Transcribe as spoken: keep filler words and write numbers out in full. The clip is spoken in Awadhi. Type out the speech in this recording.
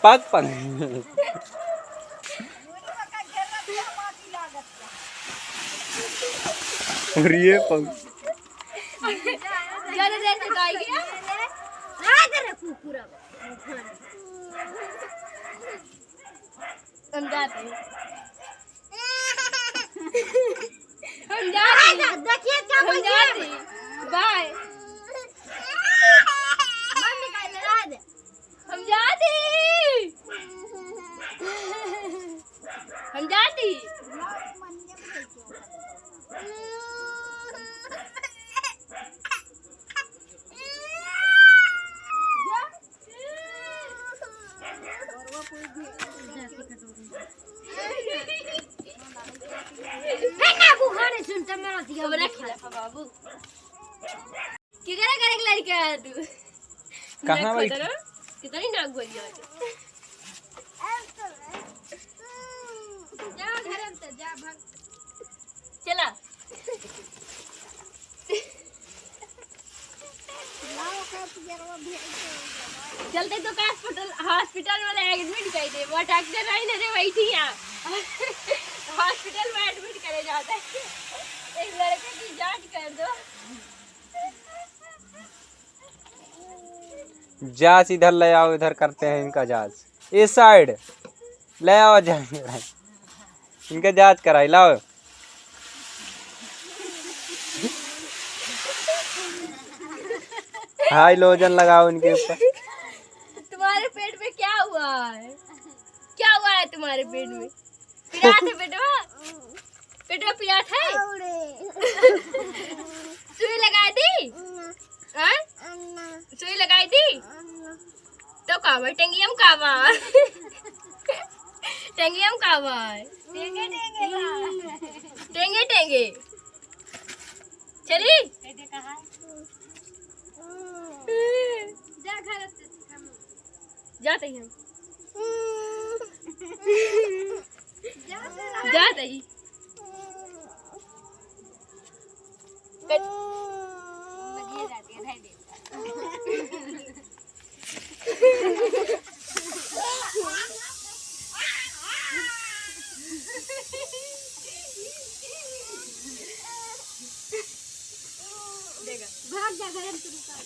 पग पग। अरे ये पग। ज्यादा देर से गाय गया। आ, इधर है कुकुर अब। हम जाते हैं। हम जाते हैं। देखिए क्या हम बन गया। जाते हैं। बाय। मम्मी का लगा दे। हम जाते हैं। हम जाते हैं। है ना, वो खाने सुनता मैं आती हूँ। हमरा खिलाफ बाबू। केकरा करे के लड़का है तू? कहाँ नाक बैठी? खोदरो? कितनी नाक बोली आज। जा घर में से, जा भाग। चला। चलते तो का हॉस्पिटल, हॉस्पिटल वाले एडमिट कर दे। वो डॉक्टर आई ना रे, बैठी यहाँ। हॉस्पिटल में एडमिट करे जाते हैं। एक लड़के की जांच कर दो। जांच इधर ले आओ, इधर करते हैं इनका जांच। इस साइड ले आओ, जांच कराई, इनका जांच कराई, लाओ। हाइलोजन लगाओ इनके ऊपर। तुम्हारे पेट में क्या हुआ है? क्या हुआ है तुम्हारे पेट में? पिरात है पेटवा? पेटवा पिरात है? सुई लगाई दी? हाँ? सुई लगाई दी? तो का बा? टेंगियम का बा? टेंगियम का बा? टेंगे, टेंगे बा। टेंगे, टेंगे। चली? जा घर से। जाते ही हम। जाते ही। भाग जा, घर में से निकाल।